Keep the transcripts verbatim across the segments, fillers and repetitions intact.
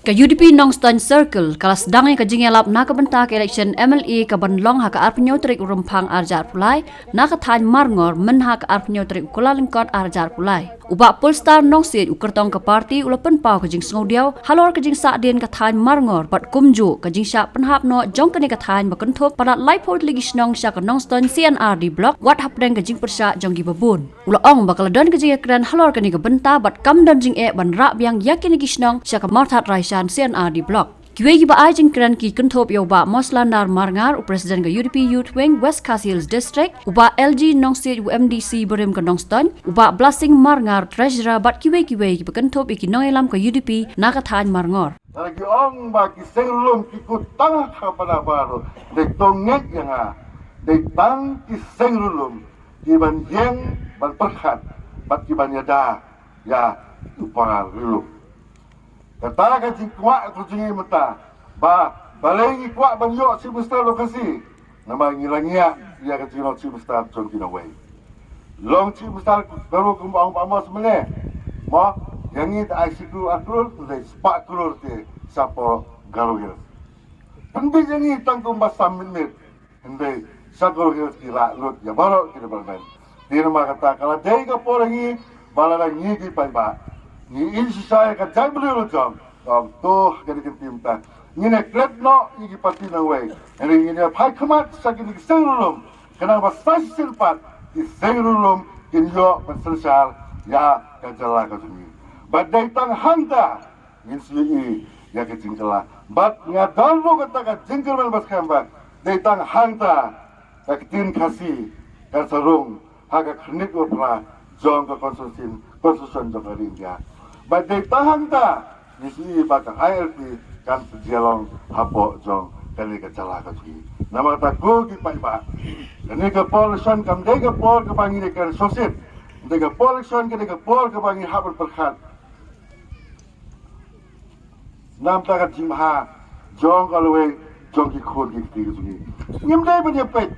Ka U D P Nongstoiñ Circle ka la sdang ïa ka jingïalap na ka bynta ka election M L A ka ban long ha ka arphew tarik u Rymphang arhajar arphew lai na ka thaiñ Marngor mynha ka arphew tarik u Kyllalyngkot arhajar arphew lai. U Bah Polestar Nongsiej, u kyrtong ka party, u la pynpaw ka jingsngewdiaw halor ka jingsahdien ka thaiñ Marngor bad kumjuh ka jingshah pynhap noh jong kane ka thaiñ ba kynthup palat laiphew tylli ki shnong sha ka Nongstoiñ C and R D Block wat hapdeng ka jingpyrshah jong kiba bun. U la ong ba ka la don ka jingïakren halor kane ka bynta bad kam don jingeh ban rah biang ïa kine ki shnong sha ka Mawthadraishan C and R D Block. Kiwei kiba ai jingkren ki kynthup ïa u Bah Moslandar Marngar, u President ka U D P Youth Wing West Khasi Hills District, u Bah L G Nongsiej, u M D C barim ka Nongstoiñ, u Bah Blessing Marngar, Treasurer, bad kiwei kiwei kiba kynthup ïa ki nongïalam ka U D P na ka thaiñ Marngor. Lada ki ong ba ki seng rulum ki kut tang ha khmat baroh, dei tang ngeit ïa nga, dei tang ki seng rulum ki ban ïeng ban pyrkhat bad ki ban ïada ïa u para rulum. Kata ka jingkwah ka jingim mynta ba balei ngi kwah ban ïoh Chief Minister Lok Khasi. Namar ngi la ngiah ïa ka jinglong Chief Minister jong ki nongwei. Long Chief Minister baroh kumba ong Bah Amos mynne. Mo, ïa ngi te ai shi klur ar klur, te spah klur te sha pdeng Garo Hills. Pynbeit ïa ngi tang kumba sam mit mit. Hynrei sha Garo Hills ki rah lut ïa baroh ki development. Te namar kata ka la dei ka por ïa ngi ba lada ngi ki paidbah ngi ïeit shisha ïa ka jaitbynriew la jong, ong to ha kane ka kynti mynta ngin ïa klet noh ïa ki party nongwei. Hynrei ngin ïa phai khmat sha kine ki seng rulum. Khnang ba sa shisien pat ki seng rulum kin ïoh ban synshar ïa ka jylla ka jong ngi. Bad dei tang hangta ngin sa ïohi ïa ka jingkylla. Bad nga don ruh kata ka jingkyrmen ba skhem ba dei tang hangta ka ktien Khasi kan sa rung ha ka khyrnit ba phra jong ka constitution, constitution jong ka ri India. Bad dei tang hangta ngi sa ïohi ba ka I L P kan sa jia long hapoh jong kane ka jylla ka jong ngi. Namar kata ko ki paidbah, kane ka por election kam dei ka por kaba ngin ïa kren sngewsih. Dei ka por election, kane ka por kaba ngin hap ban pyrkhat namar ka jingbha jong ka lawei jong ki khun ki kti ki jong ngi. Ngim dei ban ïa peit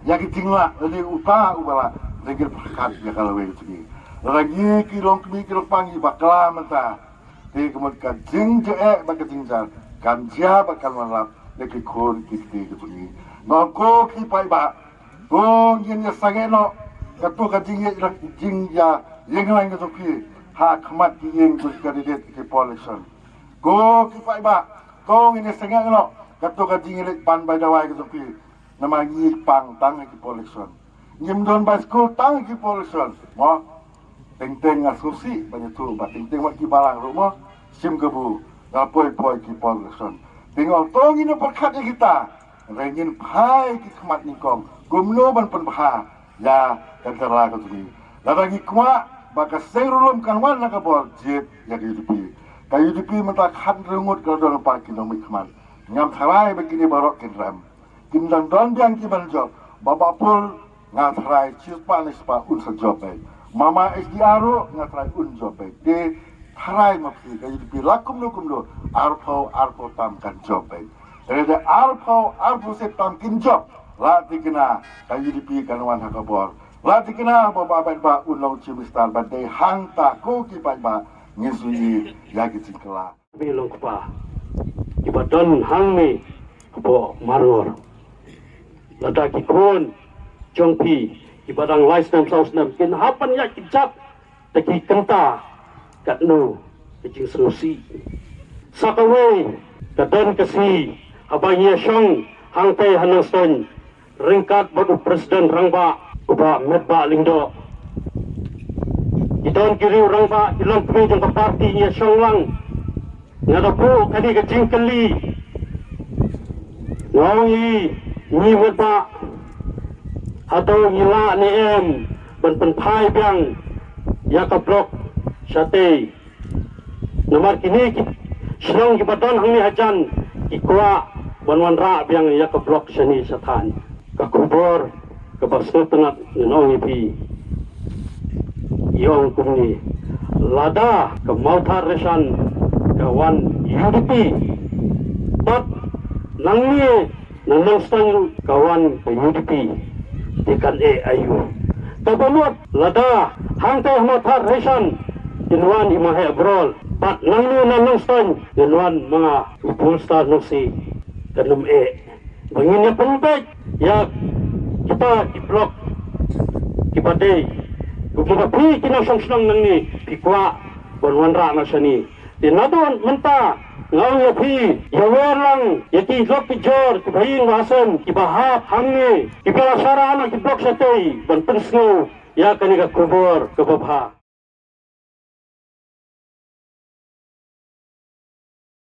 ïa ki jinglah lane uta u ba lah, dei ki pyrkhat ïa ka lawei ki jong ngi. Lada ngi ki longkmie ki longpang ngi bakla mynta, te ka mut ka jingjia bad ka jingjia kan jia bad kan wanrah ïa ki khun ki kti ki jong ngi. Nga ong ko ki paidbah, to ngin ïa sangeh noh kato ka jingïa, jingïa ïeng lang ka jong phi ha khmat ki ïing ki candidate ki por election. Ko ki paidbah, to ngin ïa sangeh noh kato ka jingïaleit pan bai dawai ka jong phi. Namar ngi pang tang ha ki por election. Ngim don bai skul tang ha ki por election. Mo, teng teng nga sngewsih ban ïathuh ba teng teng wat ki balang ruh mo, shim kabu da poi poi ki por election. Te nga ong to ngin ïa pyrkhat ïa kita. Hynrei ngin phai ki khmat nyngkong kumno ban pynbha ïa ka jylla ka jong ngi. Lada ngi kwah ba ka seng rulum kan wan na ka bor, jied ïa ka U D P. Ka U D P mynta khathynriew ngut ka la don lypa ki nongmihkhmat. Ngam tharai ba kine baroh kin rem. Kin dang don biang ki ban jop. Bah Bah Pul nga tharai shispah ne spah un sa jop beit. Mama S D R ruh nga tharai un jop beit. Te tharai ma phi ka U D P la kumno kumno arphew arphew tam kan jop beit. Te da arphew arphew sep tam kin jop, la thikna ka U D P kan wan ha ka bor. La thikna ba Bah Bah Bah un long Chief Minister. Bad dei hangta ko ki paidbah ngin sa ïohi ïa ki jingkylla. Me long kpa kiba don hangne hapoh Marngor. Lada ki khun jong phi kiba dang lai snem saw snem kin hap ban ïaid kjat da ki kynta, katno ka jingsngewsih. Sa kawei ka don ka sngi haba ngi ïa shong hangtei ha Nongstoiñ ryngkat bad u President Rangbah, u Bah Metbah Lyngdoh. Ki don ki riew rangbah, ki longkmie jong ka party, ngi ïa shong lang. Nga da buh kane ka jingkylli. Nga ong ïa ngi Metbah, hato ngi lah ne em ban pynphai biang ïa ka block shatei? Namar kine ki shnong kiba don hangne hajan ki kwah ban wanrah biang ïa ka block shane shathaiñ. Ka khubor kaba sngewtynnat ngan ong ïa phi, ïa ong kumne, lada ka Mawthadraishan ka wan U D P, bad nangne na Nongstoiñ ruh ka wan ka U D P, te kan eh aïu? Kaba mut lada hangtei ha Mawthadraishan kin wan i Maheh Brol, Nangne na Nongstoiñ ngan wan ma nga u Polestar Nongsiej, kan ym eh ba ngin ïa pynbeit ïa kita ki block kiba dei. Kumba phi ki nongshong shnong nangne phi kwah ban wanrah noh shane. Te naduh mynta nga ong ïa phi, ïa wer lang ïa ki lok ki jor kiba ïing ba sem kiba hap hangne, kiba la shah noh ki block shatei ban pynsngew ïa kane ka khubor kaba bha.